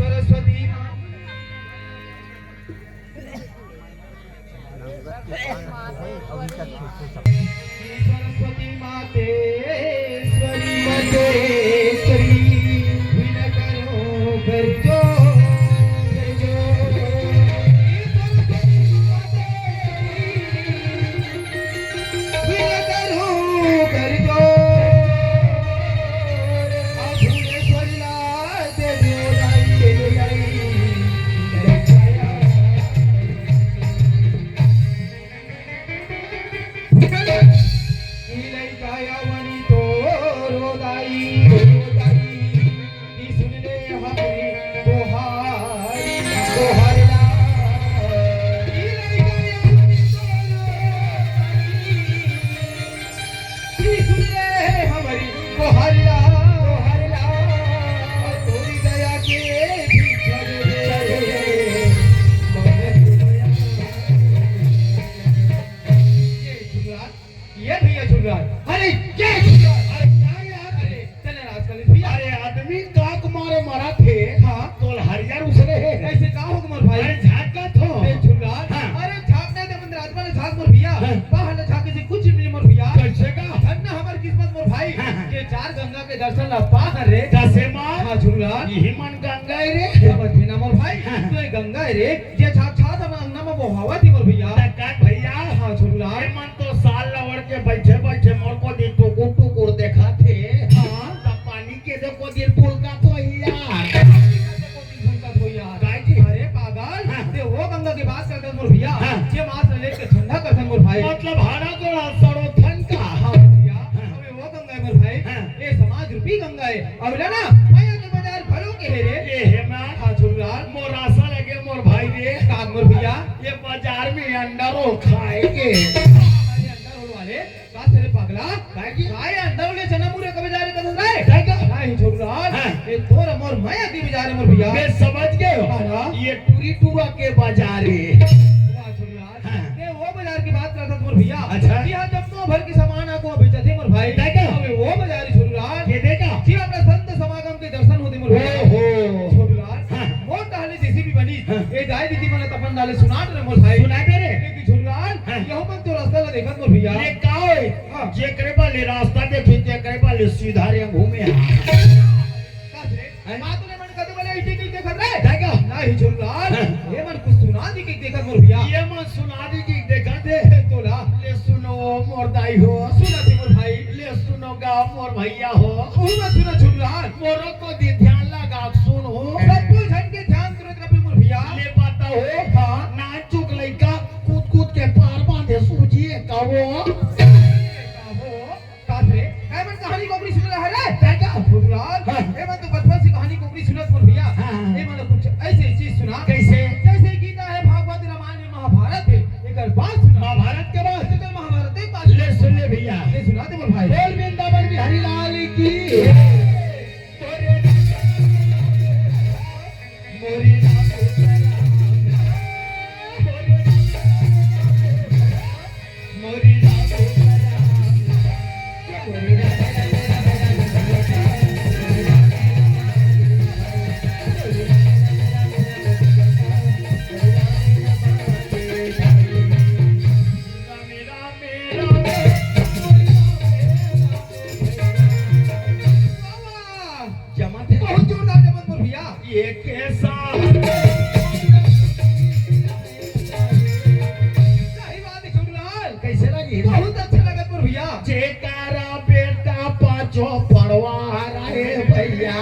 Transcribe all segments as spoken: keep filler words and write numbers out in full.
सरस्वती माँ। सरस्वती मातेश्वरी, मातेश्वरी, विन करो कर जोर, कर जोर। ये भैया झुर्रार। अरे, ये झुर्रार। अरे, का यार? अरे, चल यार, आजकल भैया। अरे, आदमी काक मारे मरत हे। हाँ। तोल हरियर उसरे हे। ऐसे का हो मोर भाई? अरे, झाँकत हो। ए झुर्रार। हाँ। अरे, झाँकने दे मंदिर आत्मा ने झाँक मोर भैया। हाँ। बाहर ने झाँके से कुछ मिली मोर भैया। कैसे का? धन्य हमर किस्मत मोर भाई। हाँ, हाँ। के चार गंगा के दर्शन ला पा कर रे। जैसे माँ। हाँ, झुर्रार। यही मन गंगा है रे। समझ में ना मोर भाई। हाँ। तो ये गंगा है रे। जे साक्षात हमर अंगना म बोहावत हे मोर भैया। त का भैया? हाँ, झुर्रार। ए मन तो साल लवड़ के बइठे बइठे मोर कोती टुकुर टुकुर देखत हे। हाँ। त पानी के दे कोती पुलकत होही यार। पानी के दे कोती पुलकत होही यार। काय जी? अरे पागल, हाँ। ते वो गंगा के बात करत मोर भैया। हाँ। जे मास ले के ठंडा करथन मोर भाई। मतलब हरा जोड़ा सड़ोथन का। हाँ भैया। हाँ। अबे वो गंगा हे मोर भाई। हाँ। ए समाज रूपी गंगा हे। अब ले ना, मया के बाजार घलो के हे रे। ए हे ना। हाँ, झुर्रार। मोर आशा लगे मोर भाई रे। का मोर भैया? ये बाजार में अंडा रोल खाएंगे। अरे अंडा रोल वाले, का से रे पगला? काय जी? काय अंडा रोल चना मुरे के बाजार हे कथस रे? काय का? नाही झुर्रार। हाँ। ये तोर मोर मया के बाजार हे मोर भैया। मैं समझ गयो। हाँ ना? ये टूरी टूरा के बाजार हे। वाह झुर्रार। हाँ। ते वो बाजार के बात करत हस मोर भैया। अच्छा। जी हाँ, जम्मो भर के सामान आपको बेचत हे मोर भाई। देखा? अबे वो बाजार हे झुर्रार। ये देखा? जी, अपना संत समागम के दर्शन होथे मोर भैया। ओहो। झुर्रार। हाँ। मोर टहले जेसीबी बनी। हाँ। ए दाई दीदी मन तपन डाले सुनात रहे मोर भाई। सुनात रहे। लेकिन झुर्रार, हाँ। यहू मन तो रास्ता ला देखत मोर भैया। ये का होय? हाँ। जेकरे बा ले रास्ता देखी, तेकरे बा ले सीधा रे घूमे। का से? हैं? बात ले मन कदे बले इटी की देखत रे? देखा? नाही झुर्रार। हाँ। ये मन कुछ सुना दी की देखत मोर भैया। ये मन सुना दी की देखत हे। तोला। ले सुनो मोर दाई हो। सुना दे मोर भाई। ले सुनो गा मोर भैया हो। तू ना सुना झुर्रार। मोरो कोती ध्यान लगा सुनो। सब कुछ झन के ध्यान तुरंत रखे मोर भैया। ले बताओ। हाँ। नान चुक लइका कूद कूद के पार बांधे सूजी का वो। का वो? का से? ए मन कहानी कोकरी सुन रहा है रे? दादा। झुर्रार। हाँ। ए मन तो बचपन से कहानी कोकरी सुनत मोर भैया। हाँ, हाँ। ए मन कुछ ऐसे चीज सुना। कैसे? जैसे गीता है, भागवत, रामायण है, महाभारत है। एकर बात सुना। महाभारत के बात? चल महाभारत के बात ले सुना। सुन ले भैया। ले सुना दे मोर भाई। बोल वृंदावन बिहारी लाल की। जमा थे। बहुत जोरदार जमत मोर भैया। ये कैसा? सही बात है छोटूलाल। कैसे लगी? बहुत अच्छा लगा मोर भैया। जेकारा बेटा पाछो पड़वा रहे भैया।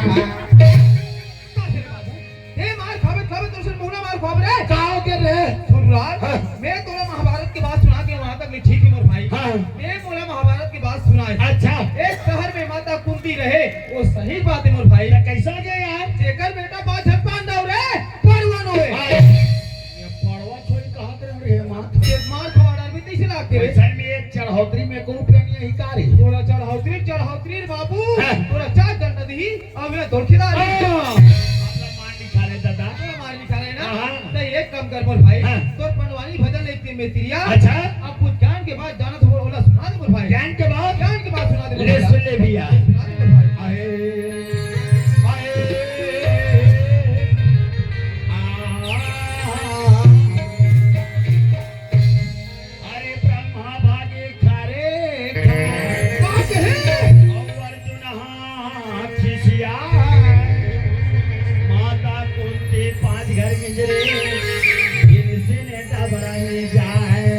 हे मार खाबे, खाबे, तोर से मुंगना मार खाबे रे। का हो गया रे? छोटूलाल, हाँ। मैं तोला महाभारत के बात सुना के वहां तक ले ठीक है मोर भाई। हाँ। मैं मोला महाभारत के बात सुना है। अच्छा। एक शहर में माता कुंती रहे, वो सही बात है मोर भाई। तो कैसा हो गया यार? जेकर बेटा पाँच छप्पन दाव रे, परवन होए। हाँ। ये पड़वा छोरी कहा करे रे माँ? ये मार खवाड़ा में तैसे लागते रे। वैसे में एक चढ़ौतरी में को रुपया नहीं है का रे? तोला चढ़ौतरी, चढ़ौतरी रे बाबू। हाँ। तोला चार डंडा दी। अब ये धोखेदार है। हाँ। अपना मार निकाले दादा। अपना मार निकाले ना। हाँ। तो एक काम कर मोर भाई, हाँ। तोर पंडवानी भजन एक दिन में तिरिया। अच्छा। अब कुछ ज्ञान के बात जाना तो बोला सुना दे मोर भाई। ज्ञान के बात? ज्ञान के बात सुना दे मोर ले भैया। सुन ले भैया। सुना दे मोर भाई। आए, आए, फिर से नेटा बरानी जाए।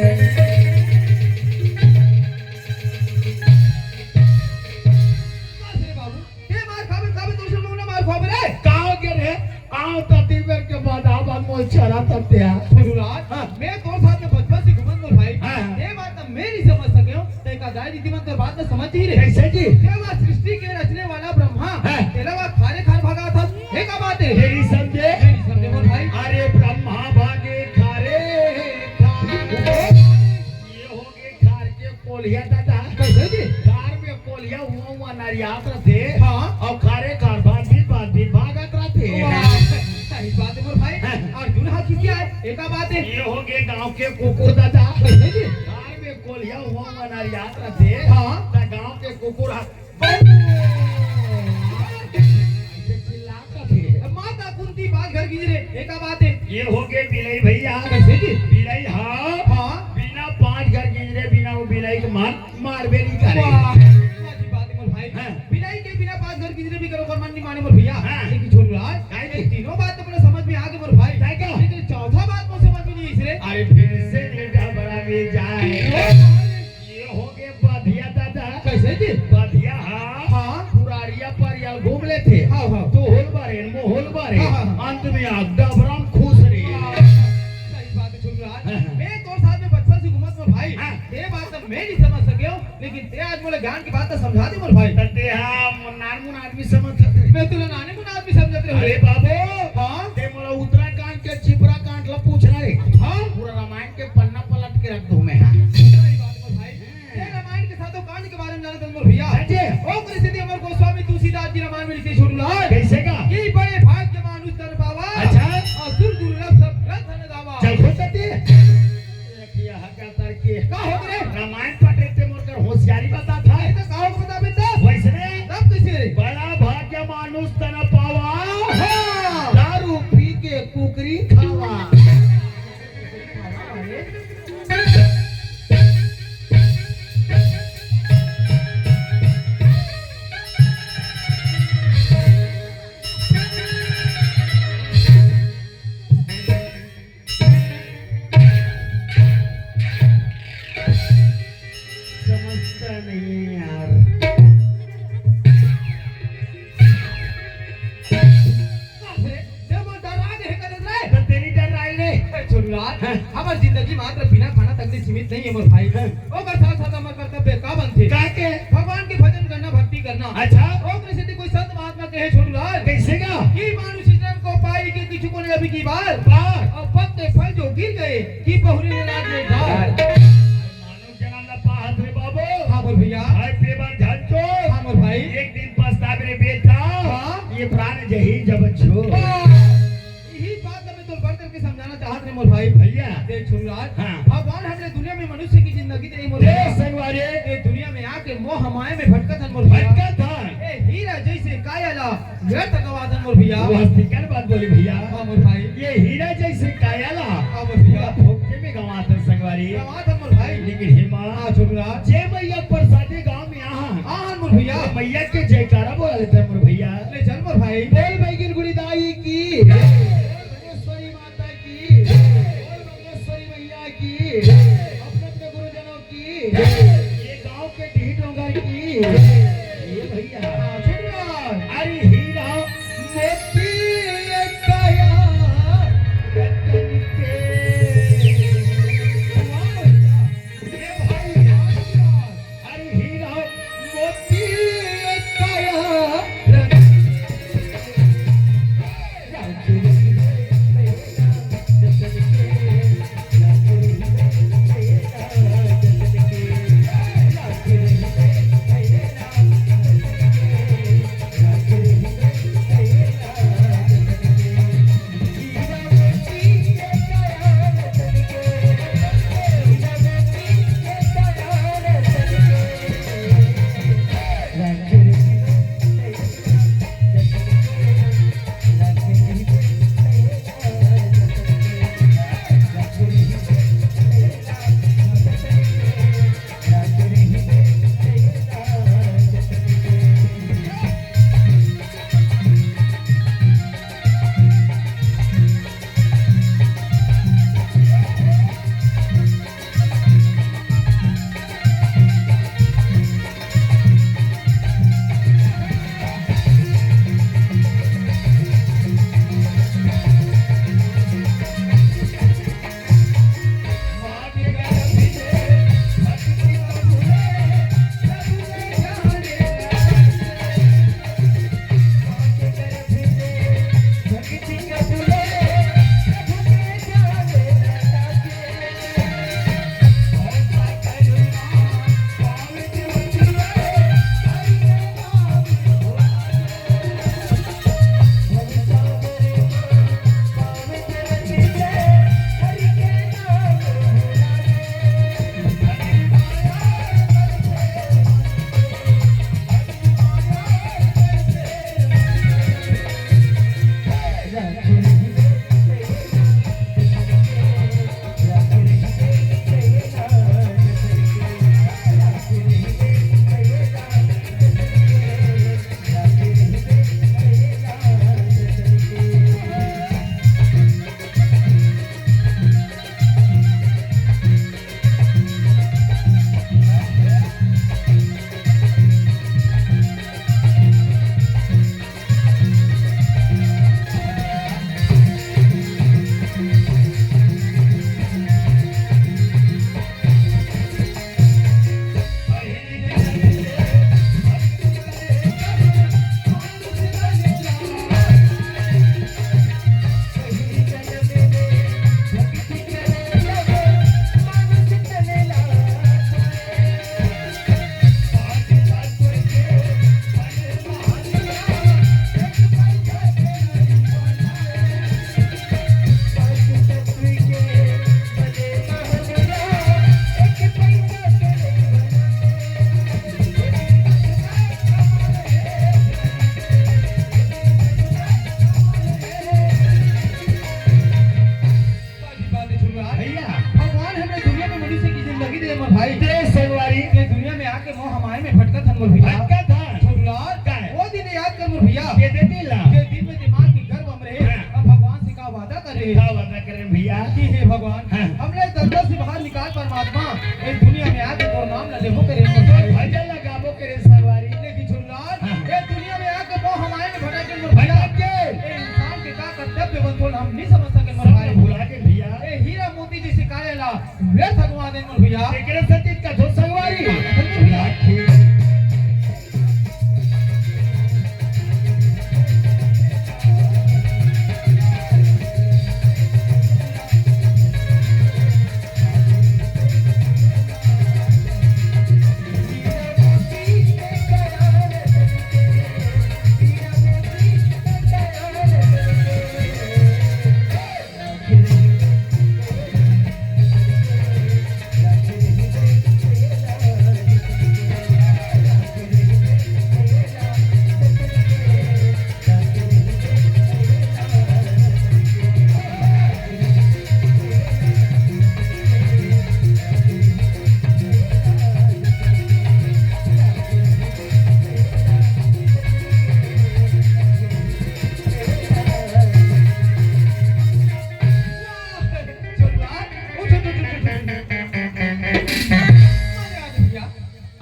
बस रे बाबू, ते मार खाबे, खाबे, तोर से मौला मार खाबे रे। का हो गया रे? आओ तती बेर के बाद, आ बाद मोल चरा तत्या। गुरुराज, हाँ। मैं तोर साथ में बचपन से घूमत मोर भाई। हाँ। ते बात मैं नहीं समझ सके हूँ, ते का दाई दीदी मन तोर बात में समझ ही रहे। कैसे जी? ते वा सृष्टि के रचने वाला ब्रह्मा, हाँ। तेला वा खारे खार भागा था, ये का बात है? ये नहीं समझे? ये नहीं समझे मोर भाई। अरे ब्रह्मा भागे खारे खार। ये हो ये खार के कोलिया दादा। कैसे जी? खार में कोलिया हुआ हुआ नरियात रथे। हाँ। अउ खारे खार भाग भी, भाग भी भागत रथे। वाह, सही बात है मोर भाई। हाँ। अर्जुन हा किसी आए, एका बात है। ये हो गए गांव के कुकुर दादा। कैसे जी? खार में कोलिया हुआ हुआ नरियात रथे। हाँ। त गांव के कुकुर हा ऐसे चिल्लात रथे। माता कुंती बात घर गिंजरे, एका बात है। ये हो गए बिलाई भैया। कैसे जी? बिलाई, हाँ। हाँ। बिना पांच घर गिंजरे, बिना वो बिलाई के मार, मारबे नहीं करे। वाह, वाह जी बात है मोर भाई। हाँ। बिलाई के बिना पांच घर गिंजरे भी करो, पर मन नहीं माने मोर भैया। हाँ। लेकिन छोटू राज, काहे ये जी? तीनों बात तो मोला समझ में आ गए मोर भाई। काहे का? लेकिन चौथा बात मोर समझ में नहीं आई रे। अरे फिर से नेटा बरानी जाए। ये हो गए बधिया दादा। कैसे जी? बधिया, हाँ। हाँ। पुरारिया परिया घूम लेथे। हाँ, हाँ। तू होल बारे, मो होल बारे। हाँ, हाँ, हाँ। अंत में आप डबरम खुश रे। हाँ, सही बात है छोटू राज। हाँ, हाँ। मैं तोर साथ में बचपन से घूमत मोर भाई। हाँ। ये बात तो मैं नहीं समझ सके हूँ, लेकिन ते आज मोला ज्ञान की बात तो समझा दे मोर भाई। त ते हा नान मुन आदमी समझत रहे। मैं तुला नाने मुन आदमी समझत रहे। अरे बाबू, हाँ? ते मोला उत्तराखंड के चिपरा कांड ला पूछना रे। हाँ? पूरा रामायण के पन्ना पलट के रख दूं मैं। हाँ। सही बात मोर भाई। ये रामायण के सातों कांड के बारे में जानत हन मोर भैया। हाँ जी। ओकरे सेती अमर गोस्वामी तुलसीदास जी रामायण में लिखे छोटू लाल। कैसे का? कि बड़े भाग के मानुष तन पावा। अच्छा। असुर दुर्लभ सब ग्रंथ न गावा। चल हो सकती है। देखिए, हक का तड़के। का हो रे? रामायण पढ़ रहे थे, मोर कर होशियारी बता था। ये तो का हो बता बेटा? वैसने तब कैसे? बड़ा भाग्य मानुष तन पावा। हाँ। दारू पी के कुकरी खावा। समझता नहीं है यार। बाप रे, ते मोर डरा दे हे कदे रे। त तेरी डर रही रे। ए, छोटू लाल, हाँ। हमर जिंदगी मात्र बिना खाना तक ले सीमित नहीं है मोर भाई। हाँ। ओकर साथ साथ हमर कर्तव्य का बनथे? का के? भगवान के भजन करना, भक्ति करना। अच्छा। ओकरे सेती कोई संत महात्मा कहे छोटू लाल। कैसे का? कि मानुष जन्म को पाई के किछु को न अभी की बार। बार। और पग के फल जो गिर गए, कि बहुरे न लागे डार। मानव जन्म ला पाहत रे बाबू। हाँ मोर भैया। हाय पेबन झंचो। हाँ मोर भाई। एक दिन पछताबे रे बेटा। हाँ। ये प्राण जही जब छो। वाह। यही बात ला मैं तोर बढ़ करके समझाना चाहत रे मोर भाई। भैया। देख छोटू लाल। हाँ। भगवान हमरे दुनिया में मनुष्य की जिंदगी दे मोर देख भैया। संगवारी। ये दुनिया में आके मोह माया में भटकत हन मोर भैया। भटकत हन। ए हीरा जैसे काया ला व्यर्थ गवात हन मोर भैया। वो हस्ती कर बात बोली भैया। हाँ मोर भाई। ये हीरा जैसे काया ला हाँ मोर भैया। फोकटे में गवात हन संगवारी। गवात हन मोर भाई। लेकिन हे माँ, हाँ छोटू लाल। जे मैया प्रसादी गाँव में आहा। हाँ मोर भैया। मैया के जयकारा बोला लेते हैं मोर भैया। ले चल मोर भाई। बोल बैगिन गुड़ी दाई की। बोल भुवनेश्वरी माता की। बोल भुवनेश्वरी मैया की। अपने अपने गुरुजनों की। ये गांव के ढीठ डोंगर की। ये भैया। हाँ, छोटू लाल। अरे हीरा मोती काया रतन के। वाह भैया। ये भाई, वाह भैया। भैया, भगवान हमरे दुनिया में मनुष्य की जिंदगी दे मोर भाई। दे संगवारी। ये दुनिया में आके मोह माया में भटकत हन मोर भैया। भटकत हन। छोटूलाल, काय? वो दिन याद कर मोर भैया। के दिन ला? के दिन में दिमाग की गर्भ हम रहे। हाँ। अब भगवान से का वादा करे? का वादा करे भैया? कि हे भगवान, हाँ। हमला दलदल से बाहर निकाल परमात्मा, ये दुनिया में आके तोर नाम ला लेबो करे मोर भाई। भजन ला गाबो करे संगवारी। लेकिन छोटूलाल, हाँ। ये दुनिया में आके मोह माया में भटक के मोर भैया। भटक के। ये इंसान के का कर्तव्य बनथे, हम नहीं समझ सके मोर सब भाई। भुला के भैया। ये हीरा मोती जैसे कार्य ला व्यर्थ गवा दे मोर भैया। एकरे सेती कथो संगवारी। हाँ, कथो भैया।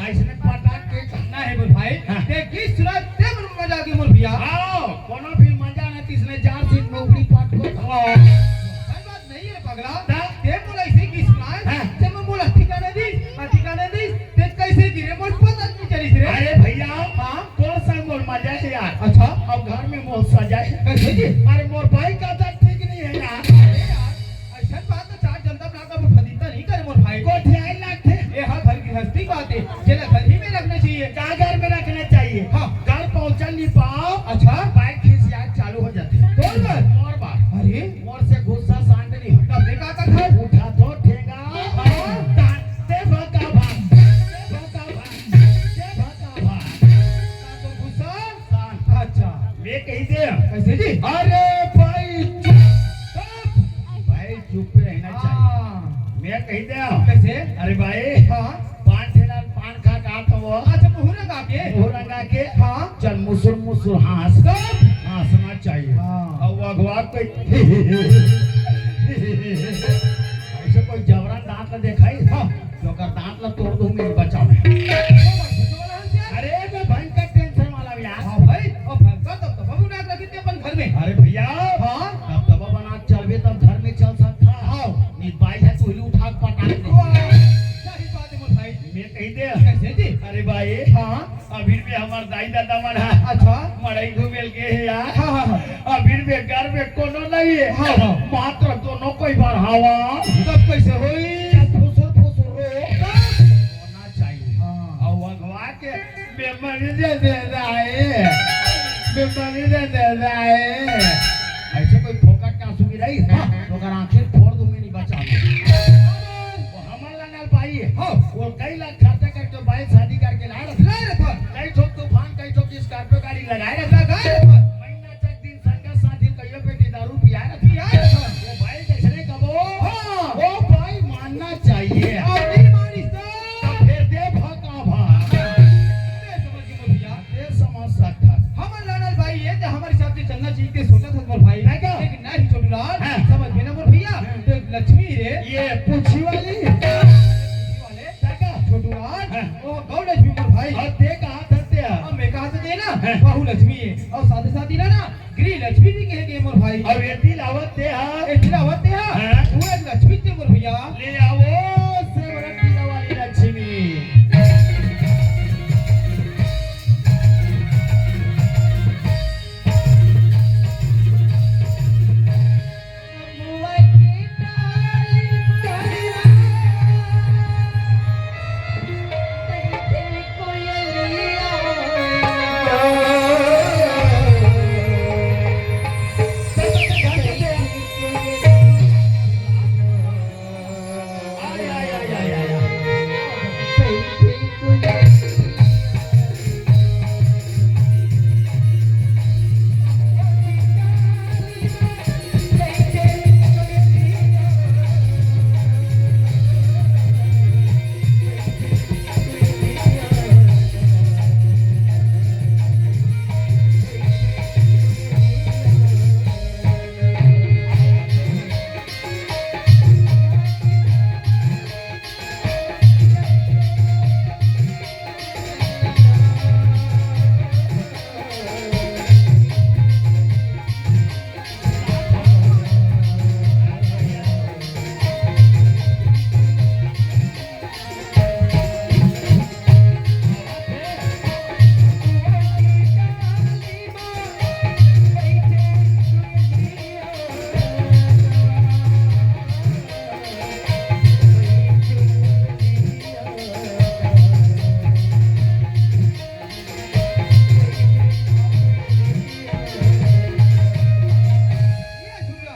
अइसने पटाक के कहना हे मोर भाई। हाँ। ते गीत सुना, ते मन मजा आ गे मोर भैया। हाँ, कोनो भी मजा ना, तिसने जार सीट नौकरी पाट को। हाँ। सही बात नहीं है पगला। ता? ते मोला ऐसे गीत सुनाए, हाँ। ते मन मोला ठिकाना दी, हाँ, ठिकाना दी, ते कैसे गिरे, मोर पता नहीं चलिस रे। अरे भैया, हाँ? तोर संग मोर मजा हे यार। अच्छा। अब घर में मोर सजा हे। कैसे जी? अरे मोर भाई का आदत ठीक नहीं है यार। अरे यार, अइसन बात तो चार जनता ब्लॉक में फजीता नहीं करे मोर भाई। गोठियाए लागथे। ये हा घर गृहस्थी बात हे, जेला घर ही में रखना चाहिए। का घर में रखना चाहिए? हाँ। घर पहुंचल नहीं पाओ। अच्छा। बाइक खिसियाए चालू हो जाथे। तोर बर? मोर बर। अरे। मोर से गुस्सा शांत नहीं होता। तब देखा कर घर। उठा दो ठेंगा। हाँ। ताते भका भाग। ताते भका भाग। ताते भका भाग। ताते गुस्सा शांत। अच्छा। मैं कही दे। कैसे जी? अरे भाई चुप। चुप। भाई चुप पे रहना चाहिए। हाँ। मैं कही दे। कैसे? अरे भाई। हाँ। पान ठेला पान खा का तो वो। अच्छा, मुहूं रंगा के? मुहूं रंगा के। हाँ। चल मुसुर मुसुर हाँस। चुप। हाँसना चाहिए। हाँ। अब वो अगवा कोई ऐसे कोई जबरन दांत ला देखाई। हाँ। तो ओकर दांत ला तोड़ दूं मैं, बचावे। अरे, मैं भयंकर टेंशन वाला हूँ यार। हाँ भाई, अब भयंकर तब तब बना के रखी थी अपन घर में। अरे भैया, हाँ? तब तब बना के चलबे तब घर में चल सकता। हाँ। नहीं, बाई है, तू ही उठा के पटा दे। वाह, सही बात है मोर भाई। मैं कही दे। कैसे जी? अरे भाई, हाँ। अभी भी हमार दाई ददा मन ह अच्छा। मड़ई घूमे ल गे हे यार। हाँ, हाँ, हाँ। अभी भी घर में कोनो नहीं है। हाँ, हाँ। मात्र दोनों कोई बार हवा। तब कैसे होई? जब फुसुर फुसुर रो। तब? होना चाहिए। हाँ। और अगवा के मेमोरी दे दे रहा है। मेमोरी दे दे रहा है। ऐसे कोई फोकट का सुनी रही? हाँ। तो अगर आंखें फोड़ दूंगी, नहीं बचा। वो हमर ला नाल पाई है। हाँ। वो कई लाख खर्चा करके बाइक शादी करके लाए रहे। लाए रहे। कई ठोक तूफान, कई ठोक स्कॉर्पियो गाड़ी लगाए रहे। लगाए रहे। महीना तक दिन संगत साथी कहियो बेटी ये पूछी वाली। पूछी वाले? काका। छोटू लाल, हाँ। ओ गौ लक्ष्मी मोर भाई। अउ ते कहा था ते? अउ मैं कहा था ते ना, हाँ। बहू लक्ष्मी हे। अउ साथे साथ ही ना, ना, गृह लक्ष्मी भी कहे गे मोर भाई। अउ ये दिलावत ते हा? ये दिलावत ते हा? हाँ। पूरा लक्ष्मी ते मोर भैया। ले आवो, सेवरन दिला वाली लक्ष्मी।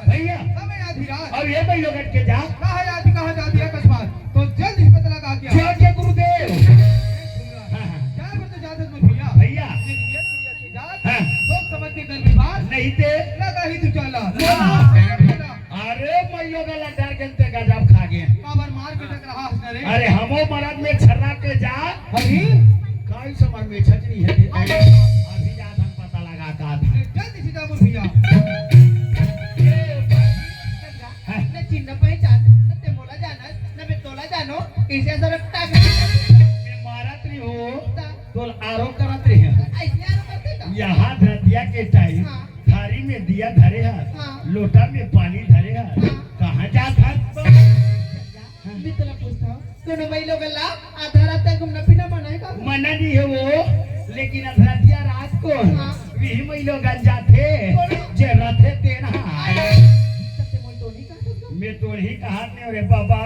भैया, अउ ये भाई लोगन के जा। कहाँ जाती, कहाँ जाती है अकस्मात? तो जल्द ही पता लगा क्या? जय जय गुरुदेव। हाँ, हाँ। जाए बर तो जात हस मोर भैया। भैया। लेकिन ये दुनिया के जात, हाँ। सोच समझ के कर व्यवहार। नहीं ते। लगा ही तू चाला। हाँ। अरे, मैं लोगन ला डर गेन ते गजब खा गेन। काबर मार के टकराहा हस न रे? अरे, हमो मरद में छर्रा के जा। अरे? काई समर में छचनी है रे? अभी जात हन पता लगा का था। जल्दी से जा मोर भैया। हाँ। न चिन्ह पहचान, न ते मोला जानस, न मैं तोला जानो, इसे सरक टाक। मैं मारत नहीं हूँ, ता? तोल आरोप करत रहे हैं। ऐसने आरोप करते का? यहाँ धरतिया के टाइम हाँ। थारी में दिया धरे है, हाँ। लोटा में पानी धरे है, हाँ। कहाँ जात है? हाँ। मैं तोला पूछता हूँ, तूने भाई लोग ला आधा रात तक घूमना पीना मना है का? मना नहीं है वो, लेकिन अधरतिया रात को हाँ। विही मई लोगन जाथे, बोलो। जे रथे तेन हा। अरे, सत्य मोल तो नहीं कहा था। मैं तो नहीं कहा नहीं रे बाबा,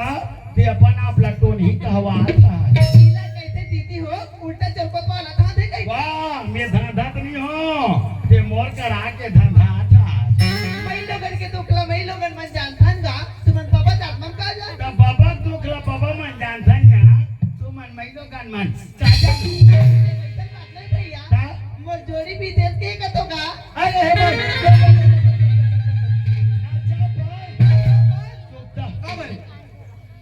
ते अपन आप ला तो नहीं कहवा था। इला कैसे दीदी हो, उल्टा चौपट वाला था दे गई। वाह, मैं धंधा तो नहीं हो, ते मोर करा के धंधा था। मई लोगन के दुख ला मई लोगन मन जानथन गा, तुमन बाबा जात मन का जा। तब बाबा दुख ला बाबा मन जानथन या, तुमन मई लोगन मन का जा। अइसन बात नहीं भैया। ता? मोर जोड़ी विदेश के कतो गा। अरे हे भाई। अच्छा भाई। चुप था। का बोले?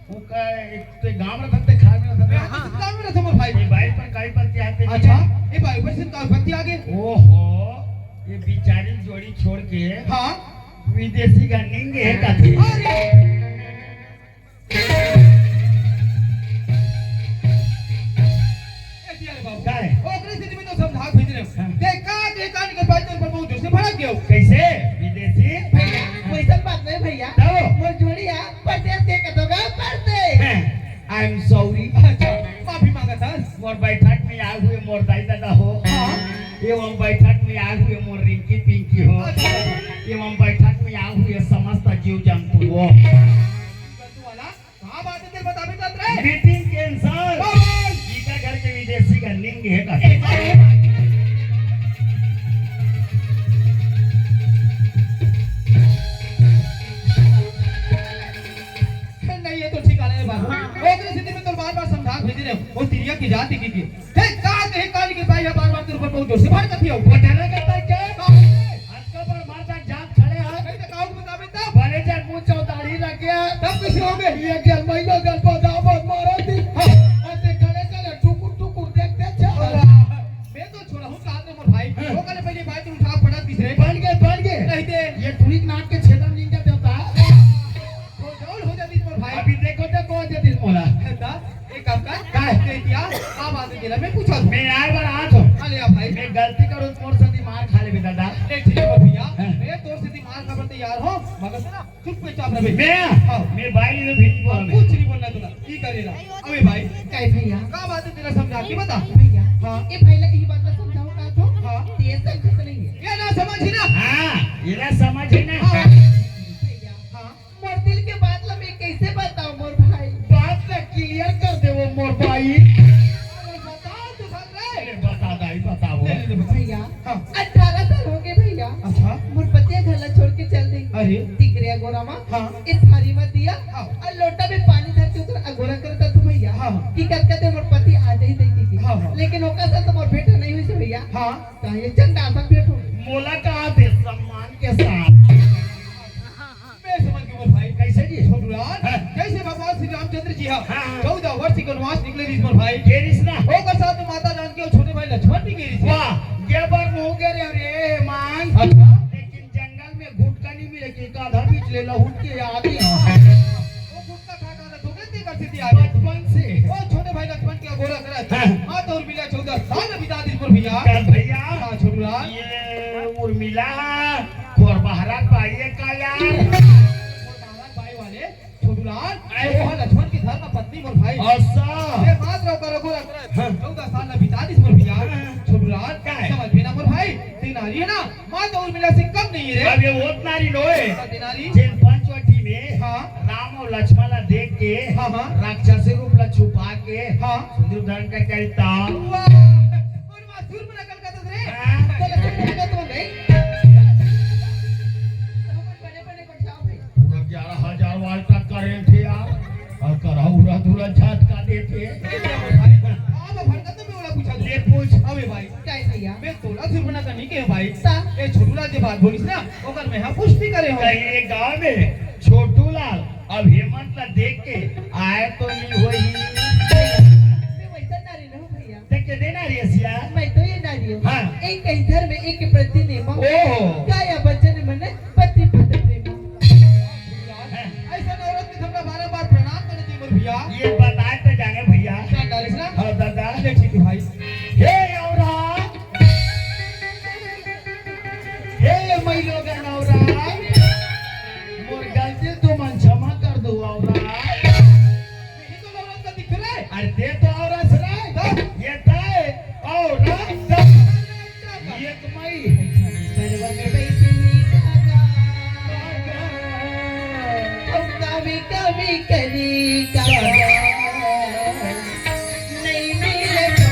वो का एक ते गांव में रहते, खार में रहते। मैं तो गांव में रहता मोर भाई। ये भाई पर काई पत्ती आते अच्छा, नहीं। ये भाई पर से काई पत्ती आगे? ओहो, ये बेचारी जोड़ी छोड़ के हाँ। विदेशी का निंगे है कथे। अरे। ए, जी, अरे बाबू। का है? ओकरे से मैं तो समझा भेज रहे हूँ। हाँ। देखा, देखा, निकल पाई तो पर बहुत जोर से भड़क गयो। कैसे? विदेशी? भैया, वैसन बात नहीं भैया। तब? मोर जोड़ी है, परदेश के कतो गा, परदेश। हैं, I am sorry। अच्छा, माफी मांगा था। मोर बैठक में आए हुए मोर दाई दादा हो। हाँ। एवं बैठक में आए हुए मोर रिंकी पिंकी हो। अच्छा। एवं बैठक में आए हुए समस्त जीव जंतु हो। जंतु वाला? का बात है, तेरे बता भी जात रहे? Meeting cancel। हाँ। इनका घर के विदेशी का निंग है का? नहीं, ये तो ठिकाना है बाबू। हाँ। ओकरे स्थिति में तो बार-बार समझा भेज रहे हो। वो तिरिया की जाति की, की। हे, का कहे कान के पाई है, बार-बार तेरे ऊपर बहुत जोर से भड़कत ही हो। वो डरा करता है क्या? हाँ। आज का बार मार तक जान खड़े हैं। नहीं तो काऊ बता बेटा। बड़े जन मुंह चौतारी रख गया। तब किसी हो गए? ये जन महिला जन पौधा बहुत मारा थी। हाँ। और ते खड़े खड़े टुकुर टुकुर देखते चल। मैं तो छोड़ा हूँ, साथ में मोर भाई। हाँ। वो कल पहले भाई तू उठा पड़ा तीसरे। बन गए, बन गए। नहीं दे। ये टुनिक नाक के छेदन निंजा देता। वो जौन हो जाती मोर भाई। बोला। दादा, एक काम कर। काय? ते क्या? का बात हे तेला? मैं पूछा हूँ। मैं आए बर आत हूँ। हाँ, ले आ भाई। मैं गलती करूँ तो मोर से मार खा लेबे दादा। ले ठीक हे भैया। हाँ। मैं तोर से मार खाबर तैयार हूँ, मगर सुना, चुपचाप रहे। मैं? हाँ। मैं भाई ले भी नहीं बोला मैं। कुछ नहीं बोलना तुला। ई करेला। अबे भाई। काय भैया? का बात हे तेला समझा के बता। भैया। हाँ। ए भाई ला ई बात ला समझाओ का तो? हाँ। ते समझत नहीं है। ये ना समझी ना। हाँ, ये ना समझी ना। हाँ। भैया। हाँ। मोर दिल के बात ला मैं कैसे बताऊं मोर भाई? बात ला clear कर दे वो मोर भाई। अरे बताओ तो सर रे। ले बता दाई, बताओ। ले, ले, ले, बता। भैया, हाँ। अठारह साल हो गए भैया। अच्छा। मोर पति घर ला छोड़ के चल दे। अरे। तिकरे अगोरा मा। हाँ। ए थारी मा दिया। हाँ। अउ लोटा में पानी धर के ओकर अगोरा करता तो भैया। हाँ। कि कत कते मोर पति आ जाही देखे के। हाँ, हाँ। लेकिन ओकर साथ तो मोर भेंट नहीं हुई से भैया। हाँ। कहा ये चंडासन भेंट हो। मोला कहा दे सम्मान के साथ। मैं समझ गया मोर भाई। कैसे जी? छोटूलाल, हाँ। जैसे भगवान श्री रामचंद्र जी हा हाँ, हाँ। चौदह वर्ष के वनवास निकले रिहिस मोर भाई। गे रिहिस ना? ओकर साथ में माता जानकी अउ छोटे भाई लक्ष्मण भी गे रिहिस। वाह, ये बार मुँह गे रे, अरे मान। अच्छा। लेकिन जंगल में गुटका नहीं मिले कि आधा बीच ले लहुट के आ गया। वो गुटका खा खा के धोखे ते कर सीधी आ गई। बचपन से। ओ छोटे भाई लक्ष्मण के अगोरा करत। हाँ। माता उर्मिला चौदह साल बिता दिस मोर भैया। कर भैया। हाँ, छोटूलाल। ये उर्मिला खोरबहरा बाई हे का यार? खोरबहरा बाई वाले छोटूलाल, आए। वो लक्ष्मण के धर्म पत्नी मोर भाई। अच्छा। ये मात्र ओकर अगोरा करत। हाँ। चौदह साल ला बिता दिस मोर भैया। हाँ। छोटूलाल, का है? समझ में ना मोर भाई, ते नारी है ना, माता उर्मिला से कम नहीं है रे। अब ये होत नारी नोए। हाँ, ते नारी। जेन पंचवटी में हाँ। राम अउ लक्ष्मण ला देख के हाँ, हाँ। राक्षसी रूप ला छुपा के हाँ। सिंदूर धारण का चरिता। वाह। अरे वाह, सूर्पनखा कलकत्ता से रे। हाँ। चलो, सूर्पनखा तो गई। बड़े, बड़े, बड़े, जाओ भाई। पूरा ग्यारह हजार वाट का करंट हे यार। अउ करहा उरा धुरा झटका देथे। भाई, अब भड़कत में वाला पूछा दो। ले पूछ। अबे भाई, काय भैया? मैं तोला सूर्पनखा नहीं कहे भाई। ता? ए छोटूलाल जे बात बोलिस ना, ओकर मैं हा पुष्टि करे हूँ। कहीं ये गाँव में छोटूलाल अब हेमंत ला देख के आए तो नहीं होही। मैं वैसा नारी रहूँ भैया। देख के देना रे सिया। मैं तो ये नारी हूँ। हाँ। एक ही धर्म, एक ही पत्नी नेमा। ओहो। काया वचन मन पति पत प्रेमा। हाँ। ऐसा औरत के हमरा बारंबार प्रणाम करे जी मोर भैया। ये बताए तो जाने भैया। का नारी ना? हाँ दादा। ले ठीक है भाई। हे औरत, हे मई लोगन औरत, मोर गलती तुमन क्षमा कर दो औरत। यही तो औरत का दिख रहा है। अरे ते तो औरत रे। तब? ये ताए औरत। ये तो मई। परवा में बैठी काका। हम कावी कावी करी काका। नहीं मिले तो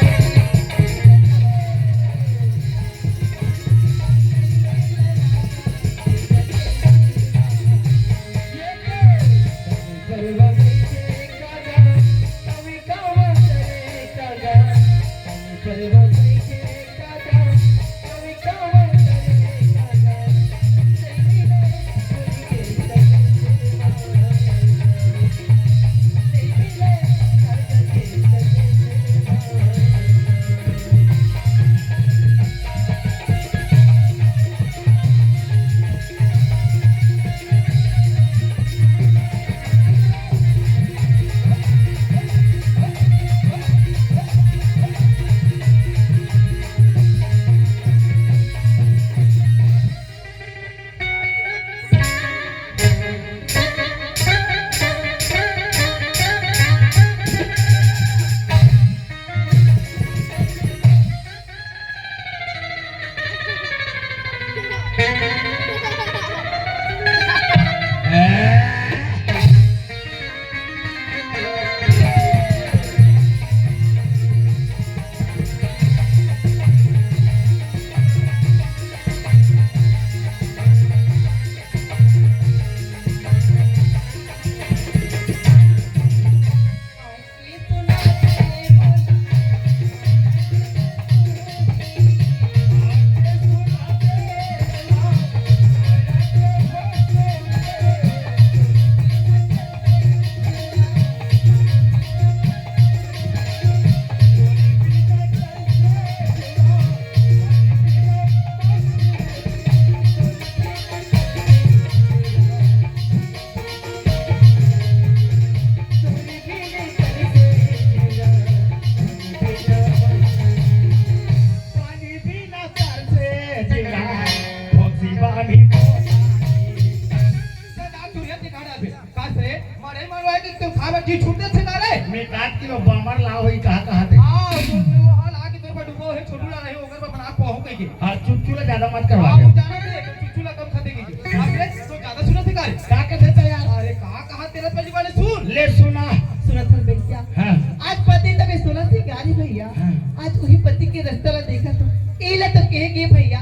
अब जी छूट देथे ना रे। मैं काट के वो बामर लाओ ही कहा कहा थे। हाँ, वो, वो हाल आके तोर पर डूबो है, छोटू ला नहीं, ओकर पर बना पोहो कह के। हाँ, चुटचुला ज्यादा मत करवा हाँ, दे। वो जाना थे, तो चुटचुला कम खाते कह के। अब रे, तो ज्यादा सुना थे का रे? का कहते थे यार? अरे, कहा, कहा तेरा पहली वाले सुन। ले सुना। सुनत हन भैया। हाँ। आज पति तबे सोला सिंगारी भैया। हाँ। आज वही पति के रास्ता ला देखा तो। एला तो कह गए भैया,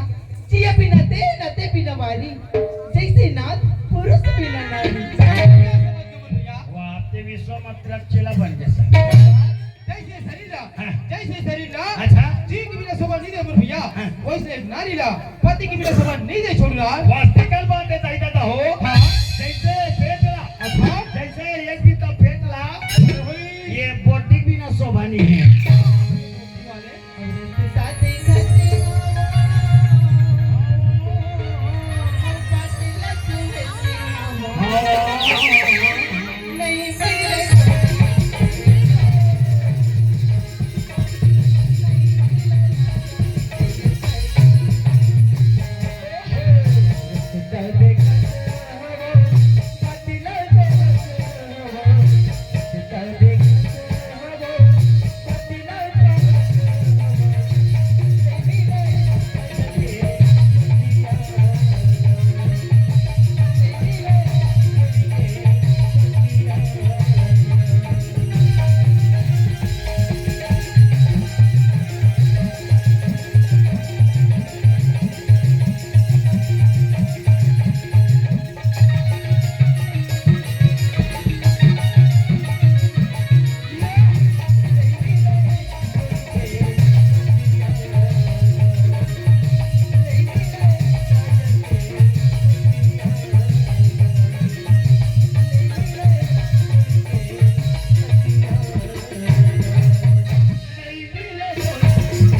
जिया बिना दे, ना दे बिना वारी। जैसे नाथ पुरुष बिना नारी। वाह, ते विश्वामित्र चेला बन गया सर। जैसे शरीर ला, हाँ। जैसे शरीर ला, अच्छा। जी के बिना शोभा नहीं दे मोर भैया, हाँ। वैसे नारी ला, पति के बिना शोभा नहीं दे छोड़ू ला। वास्तविक बात है, ताई दादा हो। हाँ।